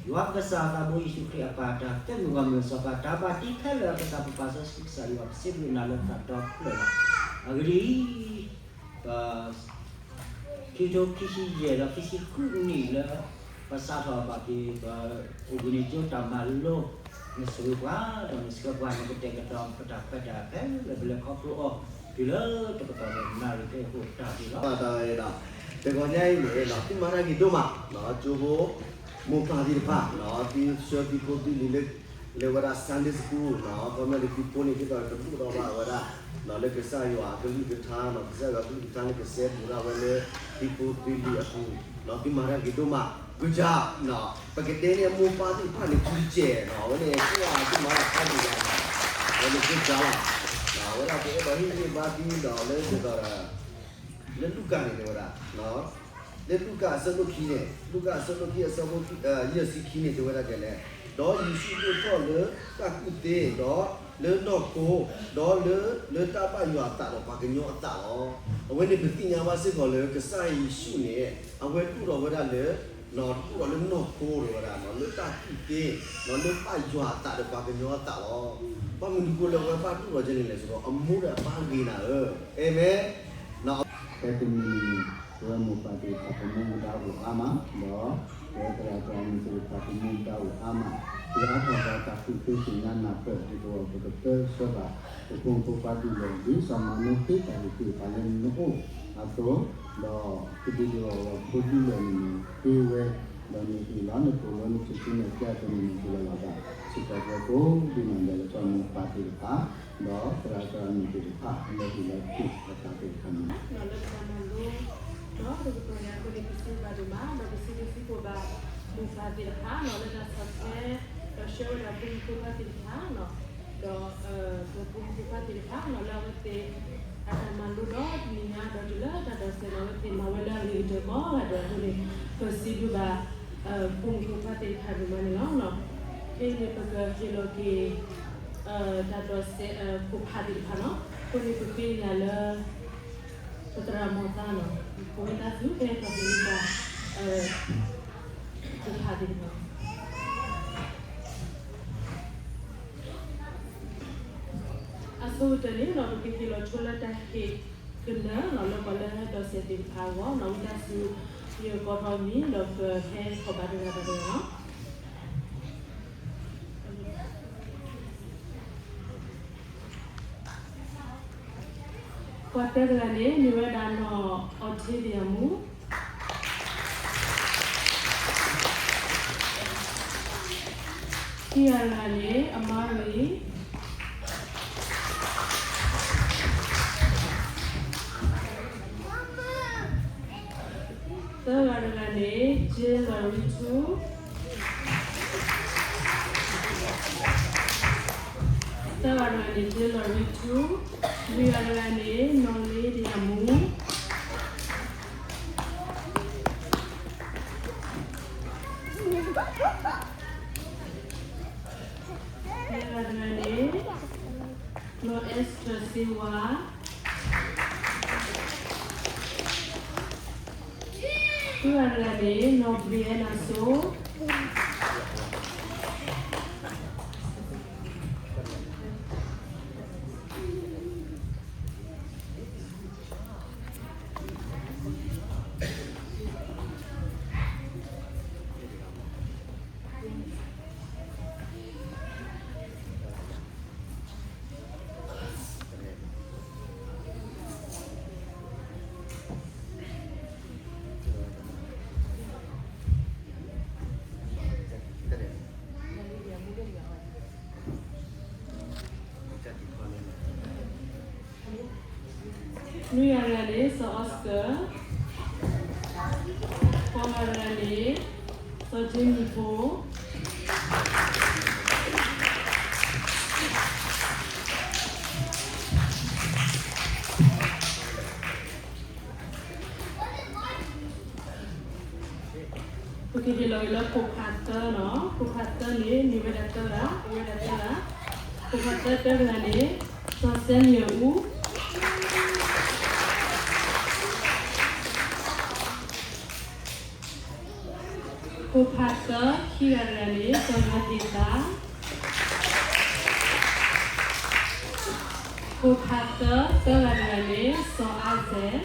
ယွၤပကစၢ်သးဘိယ့ၣ်ၡူးခရံာ်အပၢ် တၢ်သၢမုၢ်ဂီၢ်မုၢ်စီၤပၤ တၢ်ဘၣ်တ့ခဲလၢာ်အကစၢ် ပပၢ်စီဆှံကစၢ်ယွၤ ပစံးဘျုးနၤလၢသးဒီဖျၢၣ်လီၤ. အဂ့ၢ်ဒ်အံၤ, ပ ခံကထိခံဆံယဲၢ်ဒီးခံဆံဃုနံၣ်လၢ ပစးထီၣ်ဘၣ်က့ၤ ပအိၣ်ဘှံးနံၤကၠိတၢ်မၤလိ, နဆိၣ်ဂ့ၤပှၤ ဒီးနဆှၢပှၤနကတဲာ်ကတီၤပတၢ်ခွဲးတၢ်ယာ်ခဲလၢာ် ပလဲၤခီဖျိအီၤ တုၤလၢတကတီၢ်ဒီးနၣ်ရံၣ်ကဲအဃိတၢ်ဒ်လီၤ. တဂီၤညါအံၤန့ၣ် သုမၤတၢ်ဂ့ၤဒိၣ်မး, ကၠိဖိ မိၢ်ပၢ်သ့ၣ်တဖၣ် သုဆှၢသုဖိသုလံၤလၢ လဲၤဝဲဒၣ် Sunday School ခီပညီန့ၣ် သုဖိန့ၣ် ဒ်သိးတဒိၣ်ထီၣ်ဘၣ်ဝဲဒၣ် လၢကစၢ်ယွၤအကလုၢ်ကထါ, ကစၢ်ယွၤအကလုၢ်ကထါန့ၣ်ကစဲဘူးထီၣ်ဝဲလၢ သုဖိသုလံၤအပူၤ, သုမၤတၢ်ဂ့ၤဒိၣ်မး, good job. ပကတဲန့ၢ်အမိၢ်ပၢ်သ့ၣ်တဖၣ်န့ၣ် ထူတစဲး, အဝဲန့ၣ် ကစၢ်ယွၤသုမၤတၢ်ဖးဒိၣ်ညါ, အဝဲန့ၣ် good job လီၤ. အဝဲဒၣ်ပအဲၣ်ဒိးဟ့ၣ်ဂံၢ်ဘါသုဒီးလၢဒ်သိးဒီး လၢလူၤကၣ်န့ၣ်တဲဝဲဒၣ်, လၢလူၤကၣ်အဆၢဒိၣ်ခံန့ၣ်, လူၤကၣ်အဆၢဒိၣ်ခံ အဆၢဖိ ယဲၢ်ဆံခံန့ၣ် တဲဝဲဒၣ်ဒ်လဲၣ်, ဒီးယ့ၣ်ၡူးဒိၣ်ထီၣ်လၢတၢ်ကူၣ်သ့, ဒီးလၢနီၢ်ခိ, ဒီးလၢ လၢတၢ်ဘၣ်ယွၤအသးဒီးပှၤကညီအသးလီၤ. အဝဲန့ၣ်ပသ့ၣ်ညါဘၣ်စ့ၢ်ကီးလၢကစၢ်ယ့ၣ်ၡူးန့ၣ် အဝဲဒိၣ်ထီၣ်ဝဲဒၣ်လၢ ဒိၣ်ထီၣ်လၢနီၢ်ခိတဲဝဲဒၣ်, လၢတၢ်ကူၣ်သ့, လၢဘၣ်ယွၤအသးဒီးပှၤကညီအသးလီၤ. ဘၣ်မနုၤအဃိလၢအဝဲဘၣ်ဒိၣ်ထီၣ်ဒ်န့ၣ်လဲၣ်ဆိုတော့ အမိၢ်ဒီးအပၢ်ဂ့ၤနၤဧၢ, အၤမ့ၣ်. ဖဲတနံၤန့ၣ် ပဝဲမိၢ်ပၢ်သ့ၣ်တဖၣ် ပမူပဒါအိၣ်အါမး, ဒီး ပဝဲသရၣ်သရၣ်မုၣ်သ့ၣ်တဖၣ် ပမူပဒါအိၣ်အါမး, ပအါထီၣ်ဘၣ်တၢ်ကူၣ်သ့သ့ၣ်ညါနၢ်ပၢၢ် ဒ်သိးပကပၢဆှၢဘၣ် ပဖိမုၣ်ဖိခွါဒ်လဲၣ် ဒ်စီၤမၤနိသ့တၢ်ဂ့ၢ်သ့ၣ်တဖၣ်လၢနအိၣ်အသိး, ဒီးကဒုးဒိးအီၤဖိဒ်လဲၣ်န့ၣ် ဃ့ဝဲ, ဒီးနဟ့ၣ်လီၤနသိၣ်လိနထံၣ်ဆူမဲာ်ညါအသိးန့ၣ် နဟ့ၣ်လီၤဘၣ် စ့ၢ်ကီးပှၤကိးဒ်နီၢ်ဂၤဒဲး လၢပမိၢ်ပၢ်သ့ၣ်တဖၣ်, ဒီးသရၣ်သရၣ်မုၣ်သ့ၣ်တဖၣ် လၢဟ့ၣ်လီၤတၢ်သ့ၣ်တဖၣ်န့ၣ် လီၤလၢပတၢ်မၤလိ, ဒီးပကတိၤညါအဃိန့ၣ် ပစံးဘျုးဘၣ်ဒိၣ်မး ဒီးပစံးဘျုးစံးဖှိၣ်ဘၣ် မိၢ်ပၢ်သ့ၣ်တဖၣ်န့ၣ် လၢတၢ်ဆီၣ်ထွဲ ဒီးဆှၢဝဲဒၣ်ဖိမုၣ်ဖိခွါသ့ၣ်တဖၣ်န့ၣ်, ဒီး ပဖိမုၣ်ဖိခွါသ့ၣ်တဖၣ်န့ၣ် လၢအဝဲသ့ၣ် အတၢ်မၤလိဒီတနံၤညါ ဒီးတုၤလၢတၢ်ဒိးစဲးန့ၣ် အဝဲသ့ၣ်မၤဝဲလၢအဂ့ၤကတၢၢ်ကိးဂၤဒဲးအဃိန့ၣ် ပစံးဘျုးဘၣ် ဖိမုၣ်ဖိခွါသ့ၣ်တဖၣ်ဒိၣ်မးန့ၣ်လီၤ. ခဲအံၤန့ၣ် ပကဟ့ၣ်လီၤက့ၤ တၢ်ဒိးစဲး ဖိဖးသ့ၣ်တဖၣ်န့ၣ်, အဃိန့ၣ် ပဃ့ညါလၢ ပသရၣ်မီၤသါန့ၣ် ပဝဲသးစူၤဖဲထီၣ်ပလံၤတၢ် ဖိဖးသ့ၣ်တဖၣ် အဆိကတၢၢ်န့ၣ်ဒီး ပကဟ့ၣ်လီၤဆိလၢတၢ်ဟ့ၣ်ကနၢၤလီၤ လၢပှၤလၢဟဲဒိးစဲးသ့ၣ်တဖၣ်အဂီၢ်န့ၣ်, ဝံသးစူၤ ယကိးထီၣ်မံၤဒီး ပဟဲထီၣ်ဘၣ်တဂၤဘၣ်တဂၤန့ၣ်. ပှၤတၢတဂၤန့ၣ် မ့ၢ်ဝဲဒၣ်နီၢ်အီထ့လံယၤမူ ခံဂၤတဂၤန့ၣ် အမါရံၤ, သၢဂၤတဂၤန့ၣ် ကၠ့လီၤရံထူ, သၢဂၤတဂၤန့ၣ် ကၠ့လီၤရံထူ, လွံၢ်ဂၤတဂၤန့ၣ် နီၢ်လ့ဒံယၤမူ သၢဂၤတဂၤန့ၣ် နီၢ် Esther စ့ဝါ, ဃုဂၤတဂၤန့ၣ် နီၢ် Brianna စိ နွံဂၤတဂၤန့ၣ် စီၤ Oscar, ဃိးဂၤတဂၤန့ၣ် စီၤ Jimmy ဖိ ပကဟ့ၣ်လီၤက့ၤလၢဖိခွါသၢလီၤ. ဖိခွါသၢန့ၣ် မ့ၢ်ဝဲဒၣ်သၢဂၤ, အိၣ်ဝဲဒၣ်သၢဂၤ. ဖိခွါသၢတၢတဂၤန့ၣ် စီၤစဲမံယၤအူ, ဖိခွါ ခိၣ်ဖးသၢ ခံဂၤတဂၤန့ၣ် စီၤယွၤဟ့ၣ်သး. ခိၣ်ဖးသၢ သၢဂၤတဂၤန့ၣ် စီၤအါစဲး.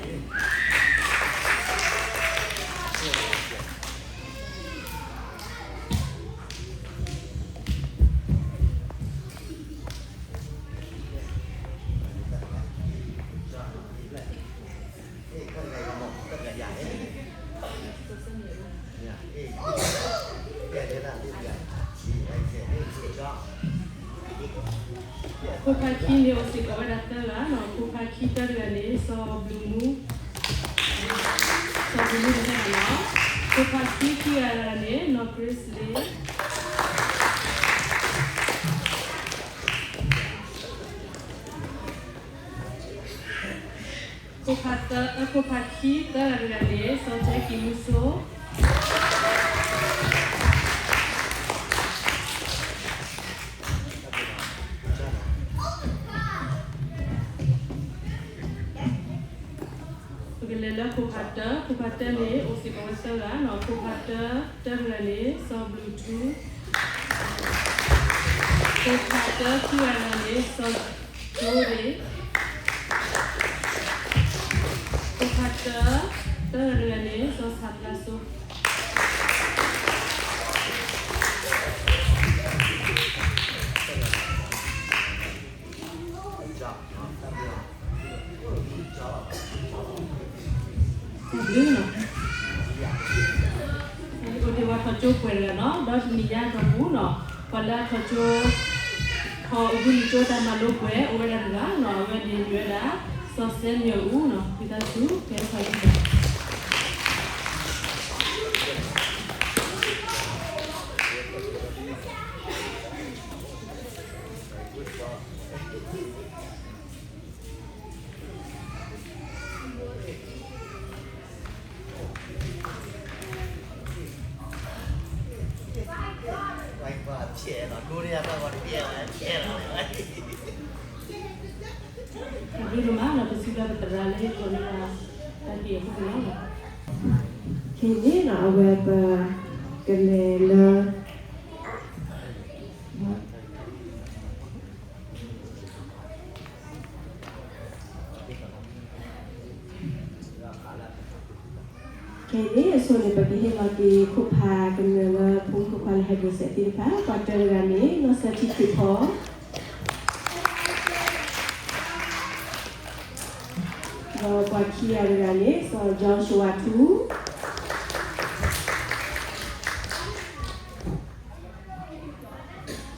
ခိၣ်ဖးခံန့ၣ် အိၣ်စ့ၢ်ကီးဝဲဒၣ်သၢဂၤနီၤ, ခိၣ်ဖးခံတၢတဂၤန့ၣ် စီၤဘျုးမူ, စီၤဘျုးမူတဂၤနီၤ, ခိၣ်ဖးခံခံဂၤတဂၤန့ၣ် နီၢ်ကရ့စလ့ၣ်. ခိၣ်ဖးသၢ, အခိၣ်ဖးခံသၢဂၤတဂၤန့ၣ် စီၤကဲကံၢ်မုဆိ. ပကလဲၤလၢခိၣ်ဖးတၢ, ခိၣ်ဖးတၢန့ၣ် အိၣ်စ့ၢ်ကီးဝဲသၢဂၤနီၤ, ခိၣ်ဖးတၢ, တၢတဂၤန့ၣ် စီၤဘျုးထူ, ခိၣ်ဖးတၢခံဂၤတဂၤန့ၣ် စီၤကၠိဒ့ၣ်, ခိၣ်ဖးတၢ, တၢတဂၤတဂၤန့ၣ် စီၤဆၣ်ဖျါစိ တဘျုးနီၤ, အိၣ်ဒံးဝဲထီၣ်ကၠိပှဲၤတဂၤနီၤ, ဒီးတနံၤညါအတီၢ်ပူၤနီၤ, ပှၤလၢအထီၣ်ကၠိ, ထီၣ်အူဒူလံာ်ကၠိတၢ်မၤလိပှဲၤ အိၣ်ဝဲဒၣ်တဂၤနီၤ, အဝဲန့ၣ်မ့ၢ်ဝဲဒၣ် စီၤစဲမံၤအူနီၤ, ဝံသးစူၤ ကဲထီၣ်ဒံး တၢ်ဘျုးဒိၣ်မးနီၤ, ပစံးဘျုးပသရၣ်လၢဟ့ၣ်ခီၣ်န့ၢ်ပှၤတၢ်ဟ့ၣ်အဃိန့ၣ်လီၤ. ခဲအံၤန့ၣ်နီၤ အဝဲပကလဲၤလၢ ခဲအံၤန့ၣ် အဆိန့ၣ် ပကဟ့ၣ်လီၤက့ၤခိၣ်ဖးကမျၢၢ်လၢ ဖိမုၣ်ဖိခွါလၢဟဲဒိးစဲးသ့ၣ်တဖၣ်, ပှၤတၢတဂၤန့ၣ် နီၢ်စၢထံခရံာ်ဖိ, ဒီးပှၤခံဂၤတဂၤန့ၣ် စီၤ Joshua ထူ,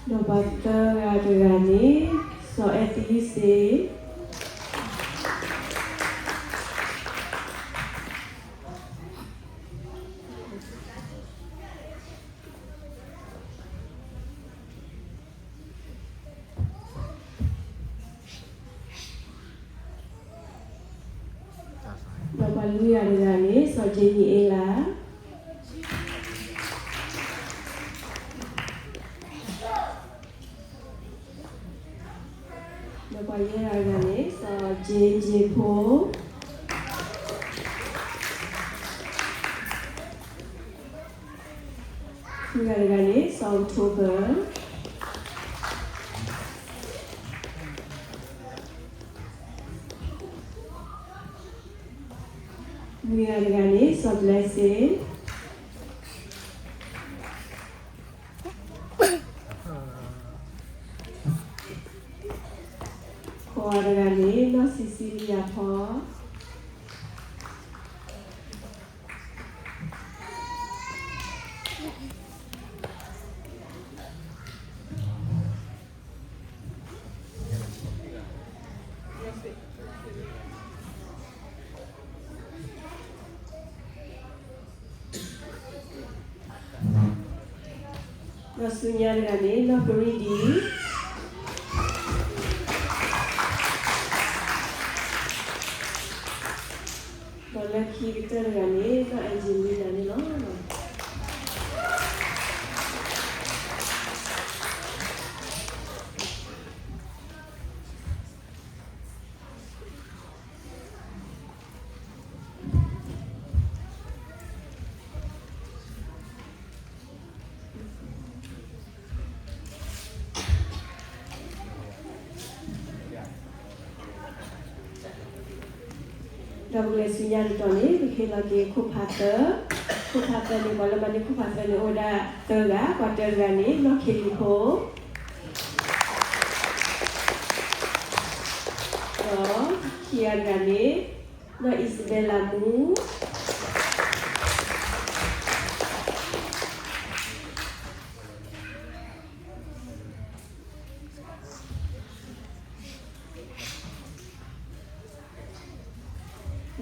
ဒီးပှၤသၢဂၤတဂၤန့ၣ် စီၤအဲၣ်သံစ့ ဒီးပှၤလွံၢ်ဂၤတဂၤန့ၣ် စီၤ Jenny အ့လး, ဒီးပှၤယဲၢ်ဂၤတဂၤန့ၣ် စီၤ James ယ့ၢ်ဖိ, ဃုဂၤတဂၤန့ၣ် စီၤ October, နွံဂၤတဂၤန့ၣ် စီၤ Blessing, ဃိးဂၤတဂၤန့ၣ် နီၢ် Cecilia ဖီ ဒီးဆူညါတဂၤန့ၣ် နီၢ်ကရံၣ်ဒံ, ဒီးလၢခံကတၢၢ်တဂၤန့ၣ် နီၢ် Angelina န့ၣ်လီၤ. ဒီး ဒီးပကလဲၤဆူညါတတီၤန့ၣ် ပဟ့ၣ်လီၤက့ၤခိၣ်ဖးသၢ, ခိၣ်ဖးသၢန့ၣ် ပှၤလၢမၤန့ၢ်ခိၣ်ဖးသၢန့ၣ် အိၣ်ဝဲဒၣ်သၢဂၤ, ပှၤတၢတဂၤန့ၣ် နီၢ်ခ့လံဖိ, ဒီးခံဂၤတဂၤန့ၣ် နီၢ်အံၣ်စဘဲလးမူ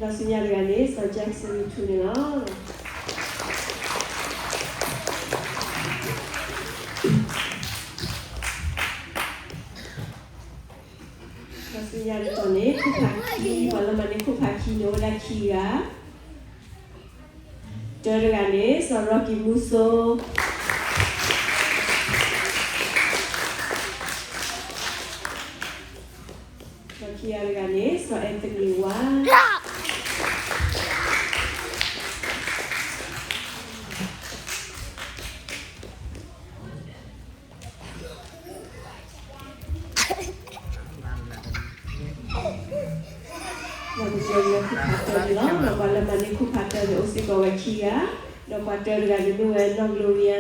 ဒီးဆူညါတဂၤန့ၣ် စီၤ Jackson ထူန့ၣ်လီၤ. ဒီးဆူညါတတီၤန့ၣ် ခိၣ်ဖးခံ, ပှၤလၢမၤန့ၢ်ခိၣ်ဖးခံန့ၣ် အိၣ်ဝဲဒၣ်ခံဂၤ, တၢတဂၤန့ၣ် စီၤ Rocky မူစိ ဒီးခံဂၤတဂၤန့ၣ် စီၤ Anthony ဝါ, ဒီးပကလဲၤလၢခိၣ်ဖးတၢန့ၣ်လီၤ. ဒီးပှၤလၢမၤန့ၢ်ခိၣ်ဖးတၢန့ၣ် အိၣ်စ့ၢ်ကီးဝဲခံဂၤ, ဒီးပှၤတၢတဂၤန့ၣ်မ့ၢ်ဝဲနီၢ် Gloriana, ဒ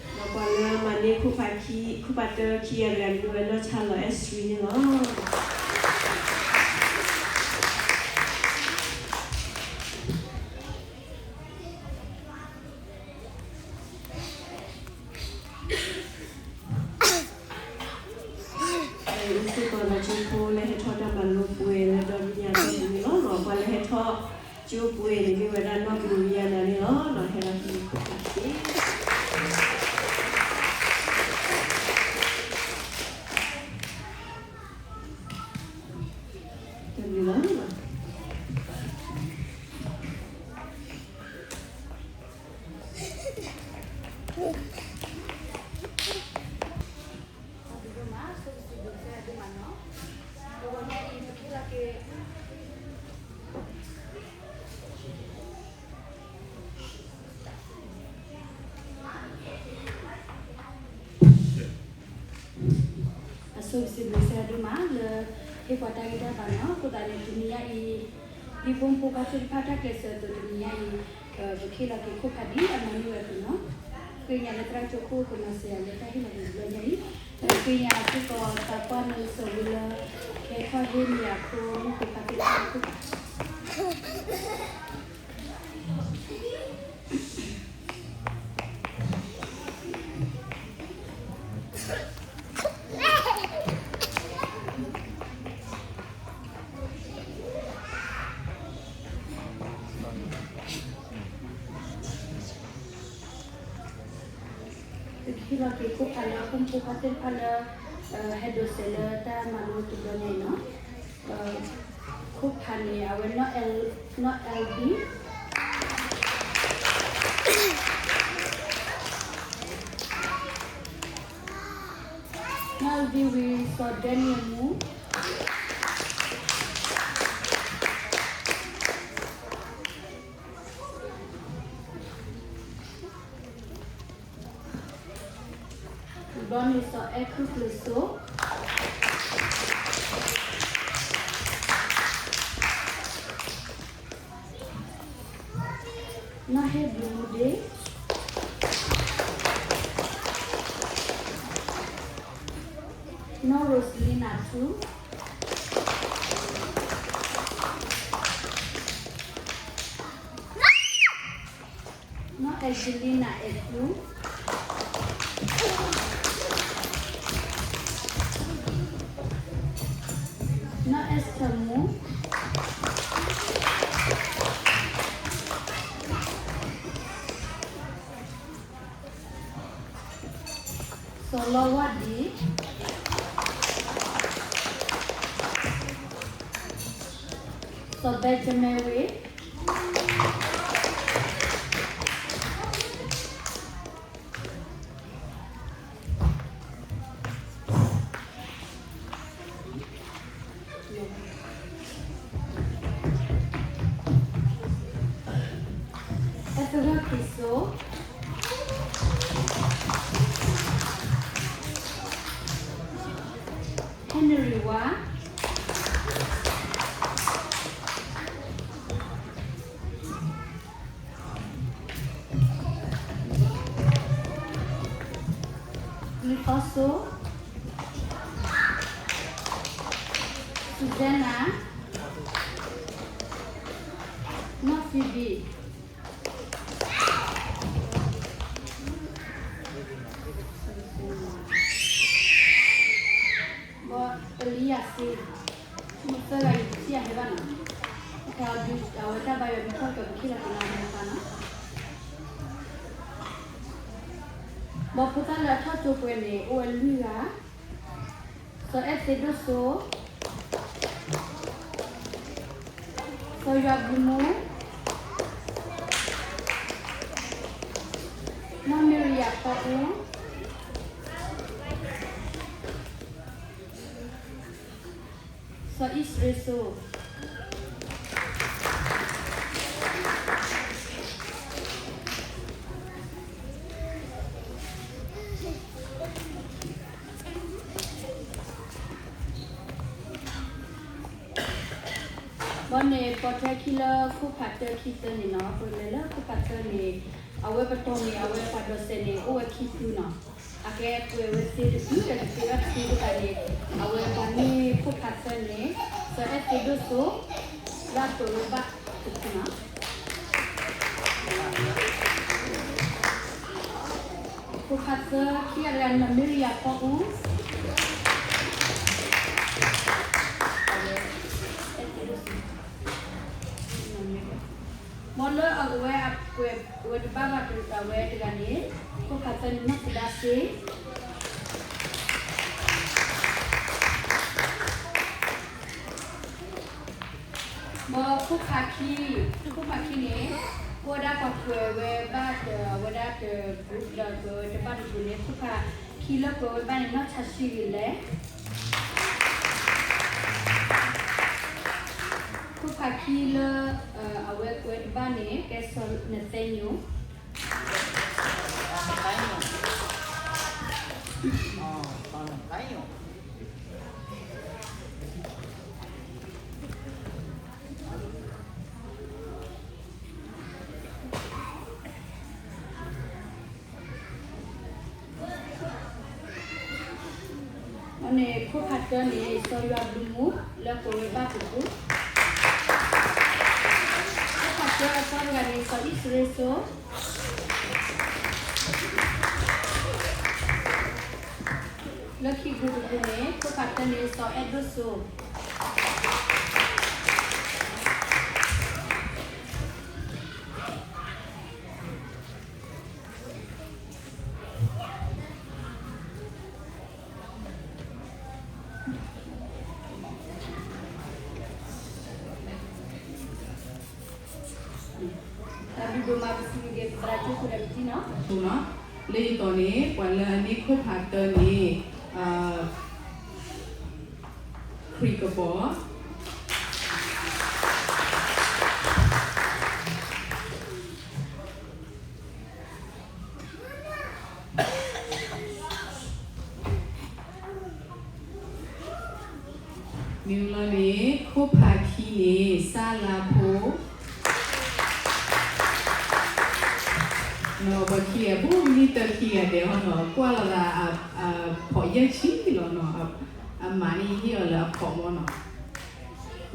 ီးပှၤလၢမၤန့ၢ်ခိၣ်ဖးခံ, ခိၣ်ဖးတၢခံဂၤတဂၤန့ၣ်မ့ၢ်ဝဲနီၢ် Charlotte Estrie န့ၣ်လီၤ. လၢစ့ၢ်ကီးဒီးကၠိဖိလၢဟဲထီၣ်တၢ်မၤလိပှဲၤလၢဒီဘ့ၣ်ညါတၢ်န့ၣ်လီၤ. ပှၤလၢဟဲထီၣ်ကၠိပှဲၤန့ၣ်မ့ၢ်ဝဲဒၣ်နီၢ် Gloriana န့ၣ်လီၤ. ဒီးဟဲလီၤဟံးခိၣ်ဖးတၢ, တၢ်န့ၣ်လီၤ. အဆိကတၢၢ် စံးဘျုးကစၢ်ယွၤဒိၣ်မးလၢ ဟ့ၣ်ပှၤတၢ်ဂံၢ်တၢ်ဘါန့ၣ်လီၤ. အဃိသတးန့ၣ် တနံၤညါအံၤ ဒ်ဖိမုၣ်ဖိခွါသ့ၣ်တဖၣ်တၢ်ကျဲးစၢးအသိး တနံၤညါအံၤ ပကဟ့ၣ်လီၤက့ၤခိၣ်ဖးဒ်အမၤန့ၢ်ဝဲအသိးန့ၣ်လီၤ. ဃ့ကညးလၢသရၣ်ကၠိခိၣ်ကမၤစၢၤယၤလၢတၢ်ဟ့ၣ်လီၤက့ၤတဘျီညါအံၤ, ဃ့ကညးစ့ၢ်ကီးသးပှၢ်နၢ်စၢၤဝံၤလၢ ဟဲထီၣ်ဟ့ၣ်မ့ၢ်အဖိမုၣ်ဖိခွါသ့ၣ်တဖၣ်အခိၣ်ဖး ပကဟ့ၣ်လီၤက့ၤခိၣ်ဖးလၢဖိမုၣ်ဖိခွါသ့ၣ်တဖၣ်လၢ ဟဲဒိးစဲးလၢတၢ်မၤလိတဘျီညါအံၤန့ၣ်လီၤ. ခိၣ်ဖးန့ၣ် အဝဲ နီၢ် L, နီၢ် L B, နီၢ် L B ဝံၤ စီၤ Daniel မူ ဘျီန့ၣ် စီၤ အဲၣ်ခုၣ်ကျၢၤစိ နီၢ်ဟ့ၣ်ဘျုးမူဒ့, နီၢ် Roselina ထူ, နီၢ် Angelina အဲၣ်သူ, နီၢ် Esther မူ, စီၤလီဝါဒံ, စီၤ Benjamin ဝ့ၢ် အဲၣ်သရၣ်ခရံစိ, သီစိ, စူစဲနၤ, နီၢ်ဖံဘံၣ်, ဘီပလံယၤစ့, မုၢ်သၢဂၤအံၤ ပထံၣ်အဟဲဘၣ်နီၤ, အဝဲတၢ်ဘါယွၤမ့ၢ်ထီၣ်ကီး ပထံၣ်လီၤက့ၤလၢအဟဲဘၣ်နီၤ, ဘီဖိသၣ်လၢအထီၣ်ကၠိပှဲၤန့ၣ် အိၣ်ဝဲလွံၢ်ဂၤ, စီၤအဲၣ်သ့ဒိၣ်စိ, စီၤယွၤဘျုးမူ, နီၢ်မ့ရံယၤဖီအူ, စီၤအံၣ်စရ့စိ ဘီန့ၣ် ပိာ်ထွဲခံလၢခိၣ်ဖးတၢခံသၢန့ၣ်နီၤ, ပလဲၤလၢခိၣ်ဖးသၢန့ၣ်, အဝဲပတီၢ်န့ၣ် အဝဲပှၤဒိးစဲးန့ၣ် အိၣ်ဝဲခံဖုနီၤ, အကဲပှဲၤဝဲသ့တဖုဒီးတသ့ဘၣ်တဖုအဃိသတးန့ၣ်, အဝဲပှၤန့ၢ်ခိၣ်ဖးသၢန့ၣ်, စီၤအဲၣ်သ့ဒိၣ်စိ လၢအပှဲၤဝဲဘၣ်တဖုနီၤ. ခိၣ်ဖးသၢခံဂၤတဂၤန့ၣ် မ့ရံယၤဖီအူ, မ်လၢအဝဲအပှဲၤဝဲတဘၣ်ဘၣ်တဂၤဝဲတဂၤန့ၣ်, ခိၣ်ဖးသၢန့ၣ် နီၢ်သဒါစ့ ဘီခိၣ်ဖးခံ, ခိၣ်ဖးခံန့ၣ်, အိၣ်ဝဲဒၣ်ပှၤပှဲၤဝဲဘၣ်တဝဲဒၣ်တဂၤဒီးပှဲၤဝဲတဘၣ်တဂၤန့ၣ်, ခိၣ်ဖးခံလၢပှဲၤဝဲဘၣ်န့ၣ် နီၢ်ဆါဆံဂ့ၤလဲၣ်. ခိၣ်ဖးခံလၢ အဝဲပှဲၤတဘၣ်န့ၣ် ကဲစီၤနသဲညိၣ် အန့ၣ်ခိၣ်ဖးတၢန့ၣ် စီၤယွၤဘျုးမူ လၢပှဲၤဝဲဘၣ်တပူၤ, ခိၣ်ဖးတၢအသီတဂၤန့ၣ် စီၤအံၣ်စရ့စိ လၢခံပူၤတပူၤန့ၣ် ခိၣ်ဖးတၢန့ၣ် စီၤအဲၣ်ဒိၣ်စိ တၢ်ဘျုးဒိၣ်မး ပစံးဘျုးက့ၤသရၣ်ကၠိခိၣ်ဒီးပတံၢ်နီၤ, လၢယတီၤန့ၣ် ပှၤလၢအန့ၢ်ခိၣ်ဖးတၢန့ၣ် ခရံာ်ကပီၤ မ့ၢ်လီၤန့ၣ် ခိၣ်ဖးခံန့ၣ် စၢ်လါဖိ, ပှၤခံဂၤ ဘူးမနုၤတၢ်ခံဂၤဒဲးအီၤနီၤ, ကွၢ်လီၤသး အဖီၣ်ယဲၢ်ဆံလီၤနီၤ, အမးန့ၣ်ဟ့ၣ်အီၤလၢအဖီၣ်မီၢ်နီၤ.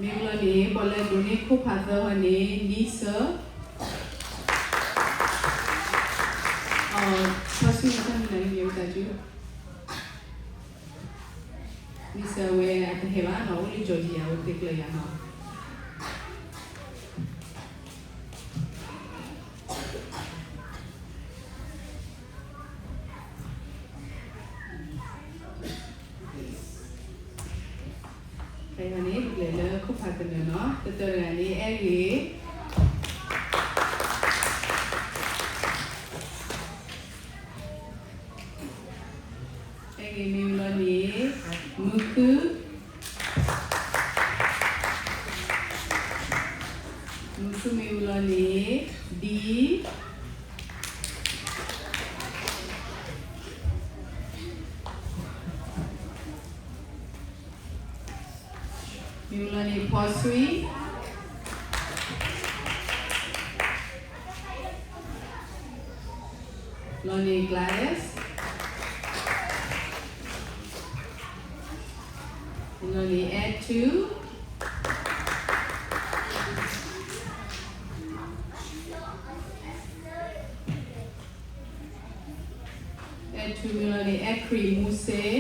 မ့ၢ်လီၤန့ၣ် ပှၤလၢဒိးန့ၢ်ခိၣ်ဖးသၢဟီန့ၣ် နံစၢၤ ဖီဆူၣ် နသၢမံၤလၢနမ့ၢ်ဝဲတၢ်ကၠူ နံစၢၤဝဲအတဟဲဘၣ်နီၤ, အိၣ်လၢကၠီၤယံၤ အဝဲသ့ၣ်ကျၢၤယၤနီၤ. တဂၤန့ၣ် ပကလဲၤလၢခိၣ်ဖးကနၢၤနီၤ, တတၢတဂၤန့ၣ် အဲၣ်ဂ့ၤ အဲၣ်ဂ့ၤမ့ၢ်ဝံၤလီၤန့ၣ် မုၢ်ခု, မုၢ်ခုမ့ၢ်ဝံၤလီၤန့ၣ် ဒံ, မ့ၢ်ဝံၤလီၤန့ၣ် ဖီဆွံ, လီၤန့ၣ် Gladys. လီၤန့ၣ် အဲၣ်ထူ အဲၣ်ထူ မ့ၢ်လီၤန့ၣ် အဲၣ်ခရံာ်မူစ့,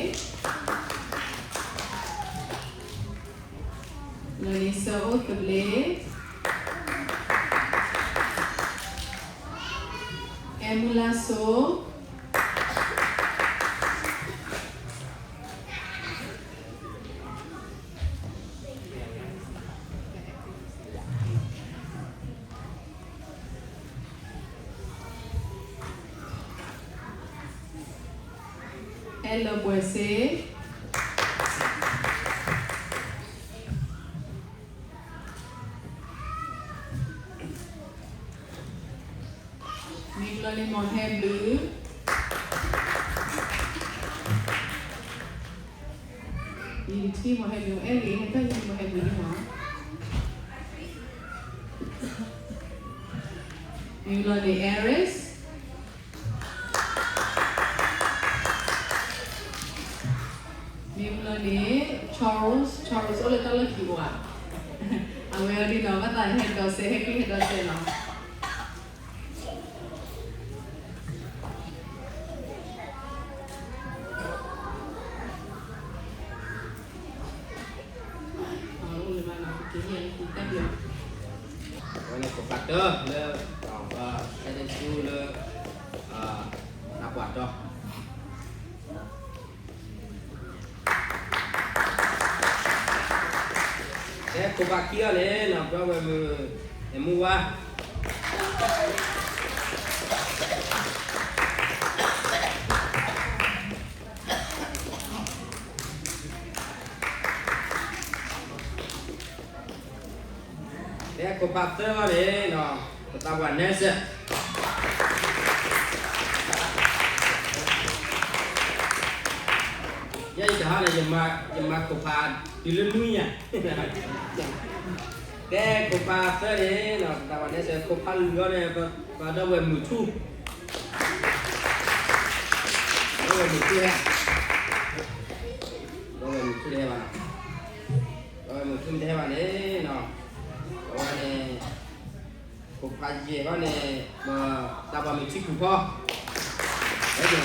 လီၤန့ၣ် စၢအိၣ်သဘျ့, အဲၣ်မုၢ်လၢ်စိ အဲၣ်လၢပှဲၤစ့, မ့ၢ်လီၤန့ၣ် မီၤဟဲဘျုး, ယထံၣ်မီၤဟဲဘျုး အဲၣ်ဂ့ၤ ဟဲတၢ်ယထံၣ်မီၤဟဲဘျုးန့ၣ်မီၤ, မ့ၢ်လီၤန့ၣ် Aris, မ့ၢ်လီၤန့ၣ် Charles, Charles အိၣ်လၢတၢ်လီၢ်ခံပူၤဧါ, အဝဲအံၤဒ်နီၤ ဘၣ်သးဟဲဒိးစဲး ဟဲက့ၤဟဲဒိးစဲးနီၤ. အဝဲန့ၣ် ခိၣ်ဖးတၢၢ်လၢ အဲၣ်ဒိးဆူလၢ နၢ်ပှၢ်တီ ကဲ ခိၣ်ဖးခံအံၤန့ၣ် နီၢ်ပှၤဝဲၢ်မုၢ် အဲၣ်မူဝါ ကဲ ခိၣ်ဖးသၢအံၤန့ၣ် ပသးပှၢ်နဲစဲး ယဲယတဟါန့ၣ် ယမၤခိၣ်ဖးတုၤလၢနွံညါ ကဲ ခိၣ်ဖးသၢန့ၣ် ပသးပှၢ်နဲစဲး ခိၣ်ဖးလွံၢ်အံၤန့ၣ် ပဒီပုၢ်ဝဲၢ်မုၢ်ထူ ဒီပုၢ်ဝဲၢ်မုၢ်ထူဟဲ ဒီပုၢ်ဝဲၢ်မုၢ်ထူတဟဲဘၣ်နီၤ ဒီပုၢ်ဝဲၢ်မုၢ်ထူမ့ၢ်တဟဲဘၣ်န့ၣ် အဝဲန့ၣ် ခိၣ်ဖးယဲၢ်အံၤန့ၣ် ပသးပှၢ်မုၢ်ထံကူၣ်ဖီ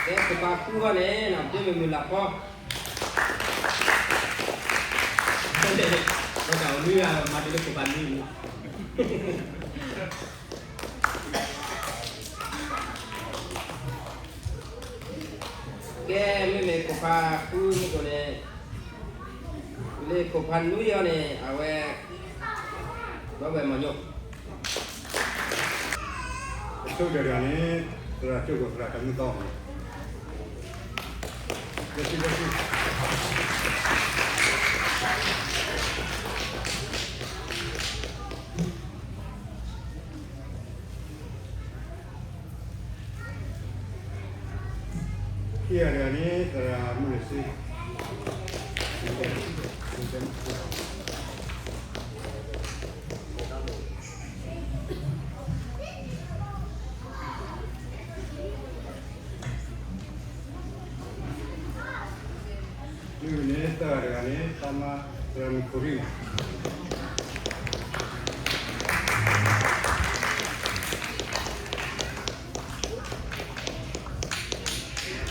ကဲ ခိၣ်ဖးဃုအံၤန့ၣ် ပဒ့မုၢ်မုၢ်လၢ်ဖီ ဒီးတၢ်အိၣ်နွံဂၤ မၤတုၤလၢခိၣ်ဖးနွံန့ၣ် ကဲ မ့မ့ၢ်ခိၣ်ဖးဃုမုၢ်ကိၣ်န့ၣ် လၢခိၣ်ဖးနွံအံၤန့ၣ် အဝဲ ဒီပုၢ်ဝဲၢ်မုၢ်ညိ အဆိကတၢၢ်တဂၤန့ၣ် သရၣ်ကၠိၣ်ခိၣ်သရၣ်တၢ်မုၢ်သီ လၢခံလၢခံ ခံဂၤတဂၤန့ၣ် သရၣ်မုၢ်နုာ်စ့ မ့မ့ၢ်န့ၣ် သၢဂၤတဂၤန့ၣ် သးမါသရၣ်မုၣ်ခိၣ်ရံ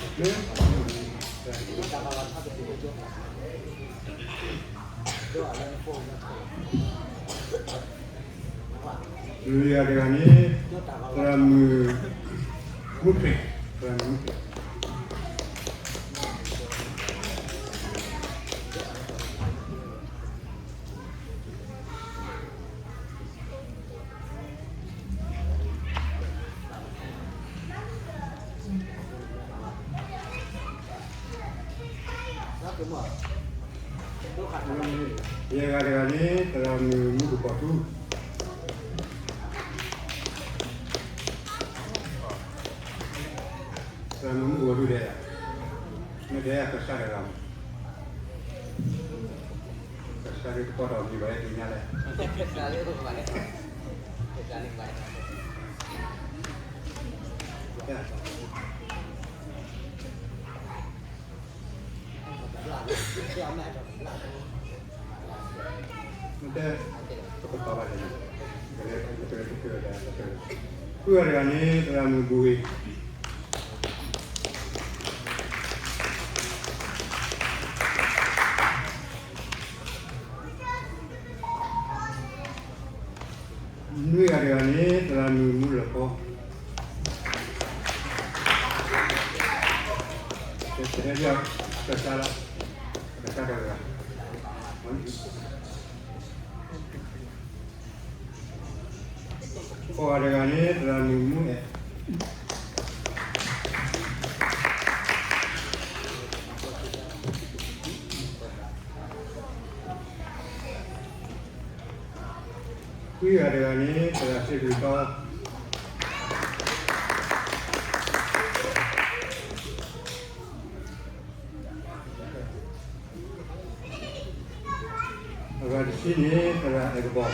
ၣ်န့ၣ် လွံၢ်ဂၤတဂၤန့ၣ် သရၣ်မုၣ်မူခရံာ် သရၣ်မုၣ်မူခရံာ် ယဲၢ်ဂၤတဂၤန့ၣ် သရၣ်မုၣ်မူကပီၤထူ သရၣ်မုၣ်မူကပီၤထူဒဲး, မ့ၢ်တဲအကစၢ်တဂၤမး, ကစၢ်ဒၣ်တပီၢ်ထီၣ်မံၤဘၣ်လၢညါလဲၣ်. မ့ၢ်တဲ, ပကပာ်ဘၣ်န့ၣ်, ဃုဂၤတဂၤန့ၣ် သရၣ်မုၣ်ဘူဝ့ၢ်, နွံဂၤတဂၤန့ၣ် သရၣ်မုၣ်မူလၢၢ်ဖီ, ကဟဲဒီး ကစၢ်လီၤ, ကစၢ်တဂၤ, ဃိးဂၤတဂၤန့ၣ် သရၣ်မုၣ်မူအဲၣ်, ခွံဂၤတဂၤန့ၣ် သရၣ်စ့ၣ်ကလုၢ်တီ, အဂၤတဆံန့ၣ် သရၣ်အဲၣ်ကဘီၣ်,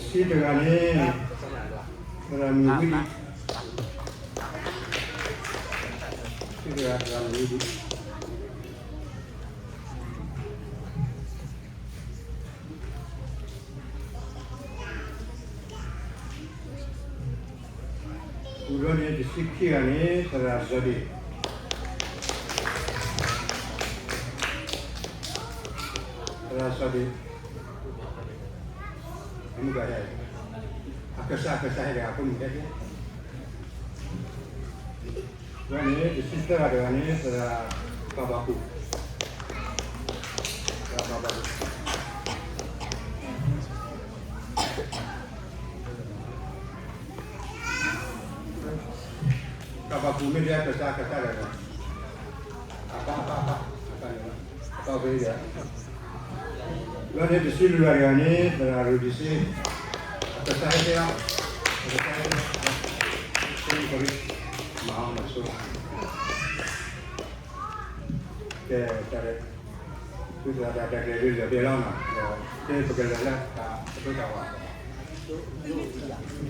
ဆံတဂၤန့ၣ် သရၣ်မုၣ်ဝံဒံး, ဆံတဂၤ သရၣ်မုၣ်ဝံဒံး. ဃုာ်ဒီးန့ၣ် တဆံခံဂၤန့ၣ် သရၣ်စီၤဒ့ၣ်, သရၣ်စီၤဒ့ၣ်, အမုၢ်ဂၤဟဲ, အကစၢ် အကစၢ်ဟဲဒီး အဖိမုၣ်ဟဲက့ၤ ဝဲန့ၣ် တဆံသၢဂၤတဂၤန့ၣ် သရၣ်ကဘၣ်ကူၣ်, သရၣ်ကဘၣ်ကူၣ်, ကဘၣ်ကူၣ်မ့ၢ်ဒ်အကစၢ် အကစၢ်တဂၤ, အကါ အကါ အကါ အကါန့ၣ်လီၤ, အကါဖဲန့ၣ်ဒီး လီၤန့ၣ် တဆံလွံၢ်ဂၤတဂၤန့ၣ် သရၣ်ရူၤဒံၣ်စ့, အကစၢ်ဟဲတဲအီၤ, အကစၢ်ဟဲတဲအီၤ, မၤအီၤမၤဆိ, ကဲ, တၢ်, သုသရၣ်တၢ်တၢ်ကျဲၤလၢလၢာ်တဲလီၤနီၤ, ဒီးတဲပကလဲၤလၢတၢ်ကတိၤတၢ်ဝဲ,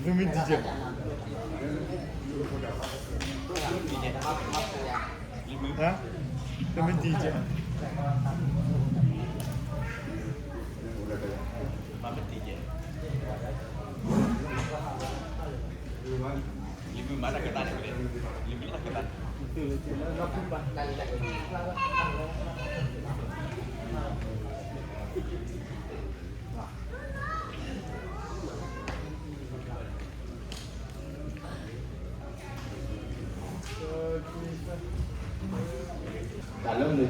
သုမ့ၢ်တံၤကဲ, သုမ့ၢ်တံၤကဲ, တၢ်လၢမိၢ်ပၢ်သရၣ်သမါ ဟ့ၣ်လီၤသးလၢနဂီၢ်န့ၣ်မ့ၢ်တၢ်, ပတဲလီၤ တၢ်ကဘီၣ်ကူၣ်သ့ၣ်တဖၣ်တဂၤ,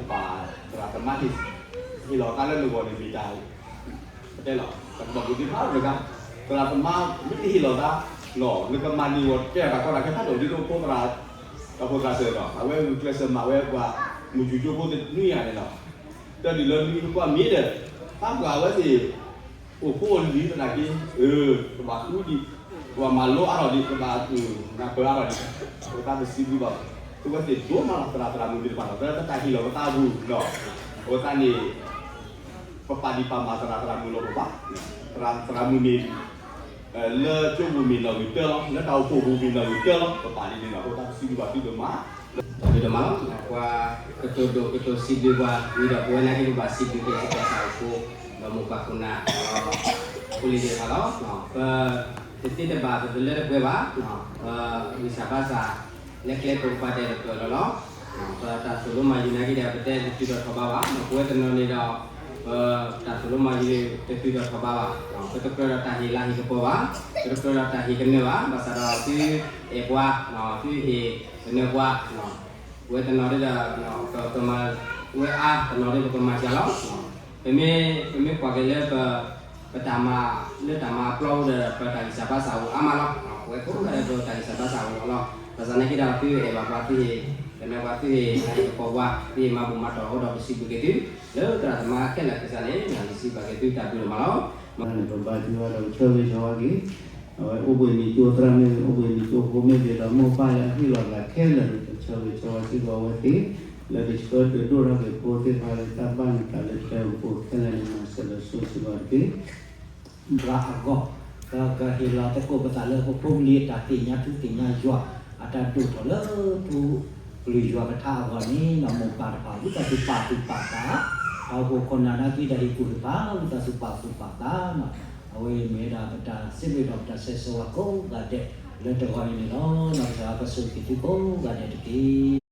သရၣ်သမါမ့ၢ်တဟ့ၣ်လီၤသး, နကမၤန့ၢ်ဂီၤတဲတၢ်ကီတၢ်ခဲဖးဒိၣ်ဒ်သိးဖိသရၣ်, ဒီးဖိသရၣ်စၢၤဒီး အဝဲဂုာ်ကျဲးစၢးမၤဝဲပှၤမုၢ်ဆူၣ်ကၠိဖိတနွံဂၤန့ၣ်လီၤ. တၢ်ဒုးလၢနွံနကွၢ်မ့ၢ်ဒီး, သးပှၢ်အဝဲသ့ၣ် အိၣ်ဖိအလံၤသနာ်က့, အၢ, ကဘၣ်ဃုဒံး, ကဘၣ်မၤလိအါထီၣ်ဒံး, ကဘၣ်နၢ်ပၢၢ်အါထီၣ်ဒံး, အဃိသတးပစံးဘျုးဘၣ်, အဝဲသ့ၣ်ဒိၣ်မးလီၤ သရၣ်သရၣ်မုၣ်သ့ၣ်တဖၣ်လီၤ, ပတၢ်ဟ့ၣ်လီၤပသးအပူၤဒီး, အဃိသတးန့ၣ် ပပာ်ဒံးပာ်မၤသရၣ်သရၣ်မုၣ်လီၤပဘၣ်, သရၣ်သရၣ်မုၣ်မ့ၢ် လၢကၠိပူၤမ့ၢ်နီၢ်ဂံၢ်တၢလီၤ, လၢတၢ်အိၣ်ဖှိၣ်ပူၤမ့ၢ်နီၢ်ဂံၢ်တၢလီၤ, ပပာ်ဒ်န့ၣ်လီၤ, အဃိသတးပစံးဘျုးဘၣ်သုဒိၣ်မး, တၢ်ဘျုးဒိၣ်မးလီၤ, ပှၤကတိၤဒိၣ်ကတိၤစံးဘျုးပှၤဝံၤဒီး ပဝဲနာ်က့ပဘၣ်စံးဘျုးက့ၤစ့ၢ်ကီးတၢ်အိၣ်ဖှိၣ်, ဒီးမိၢ်ပၢ်ခိၣ်နၢ်, ဖိလံၤသ့ၣ်တဖၣ်လီၤ, ပ တသ့တဘၣ် ပတလၢတပှဲၤဘၣ်, ပဂံၢ်စၢ်ဘါစၢ် လၢကျဲပကပၤဒဲးတပၢၢ်လီၤလီၤ, ပတၢ်သိၣ်လိမၤယုၤနာ်က့ဒီး ပတဲတတုၤထီၣ်ထီၣ်ဘးဘၣ်, ပဝဲတနီၤန့ၣ်ဒီး ပတၢ်သိၣ်လိမၤယုၤတတုၤထီၣ်ထီၣ်ဘးဘၣ်, ပတကြၢးဒီးတၢ်ဟ့ၣ်လၤဟ့ၣ်ကပီၤဘၣ်, ပတကြၢးဒီးတၢ်ဟ့ၣ်ကနၢၤဘၣ်, ဘၣ်ဆၣ်ဒီးသုအဲၣ်ပှၤ, သုဟ့ၣ်ကနၢၤပှၤ, ပဝဲတနီၤဒီး ပကမၤဝဲအါ, တနီၤဒီးပကမၤစှၤလီၤ, ပမ့ၢ်, ပမ့ၢ်ကွၢ်က့ၤလၢပ ပတၢ်မၤ, လၢတၢ်မၤအပျီပူၤဒီး ပတၢ်ဂံၢ်စၢ်ဘါစၢ်အိၣ်အါမးလီၤ, ပဝဲကိးဂၤဒဲးပတၢ်ဂံၢ်စၢ်ဘါစၢ်အိၣ်လီၤ, ဘၣ်ဆၣ်နာ်က့ဒီး သုဟ့ၣ်အဲၣ်ဘၣ်ပှၤ, သုဟ့ၣ်ကနၢၤပှၤ, သုဟ့ၣ်လၤဟ့ၣ်ကပီၤပှၤ, သုဟ့ၣ်မၤဘူၣ်မၤတီၢ်အဃိဒီး ပစံးဘျုးက့ၤသု, လၢသရၣ်သမါခဲလၢာ်ကစၢ်န့ၣ် ယစံးဘျုးက့ၤသု တၢ်ဘျုးဒိၣ်မးလီၤ. ပဘါထုကဖၣ်ဒီး ပဆၢဂ့ၤဆၢဝါက့ၤ အဝဲအိၣ်ဘှံးနံၤကၠိသရၣ်မုၣ်, အိၣ်ဘှံးနံၤကၠိဖိမ့ၢ်ဂ့ၤဒီး မိၢ်ပၢ်လၢအဟ့ၣ်လီၤသးခဲလၢာ်န့ၣ် ပဆၢဂ့ၤဆၢဝါစ့ၢ်ကီးအဝဲသ့ၣ်, လၢကဆှၢဒုးဒိၣ်ထီၣ်က့ၤဖိသ့ၣ်တဖၣ်လၢတၢ်ဘၣ်နသးလၢကျဲအိၣ်ဖှိၣ်ခဲလၢာ်န့ၣ် မၤစၢၤလၢစိၤစ့ၢ်ကီးတက့ၢ်. ဘါအဂီၢ်, ပကဟ့ၣ်လီၤသကိးပသးလၢပဖိပလံၤအတၢ်သ့ၣ်ညါထူသ့ၣ်ညါယွၤ အတၢ်ဒိၣ်ထီၣ်လၢထူကလုာ်ယွၤကထါအဂီၢ်န့ၣ် ဒီးမိၢ်ပၢ်တဖၣ် ဝံသးစူၤပာ်သူၣ်ပာ်သး, တၢ်အိၣ်ဖှိၣ်ခိၣ်နၢ်နာ်က့ တၢ်ဟ့ၣ်ကူၣ်ဟ့ၣ်ဖး ဝံသးစူၤပာ်သူၣ်ပာ်သး, အဝဲအံၤမ့ၢ်ဝဲဒၣ်ပတၢ်စံးဘျုးဒီးပတၢ်ဆၢဂ့ၤဆၢဝါကိးဂၤဒဲးလၢတဂီၤအံၤန့ၣ်လီၤ. ဒီးကစၢ်ယွၤကဆိၣ်ဂ့ၤသုကိးဂၤဒဲးတက့ၢ်.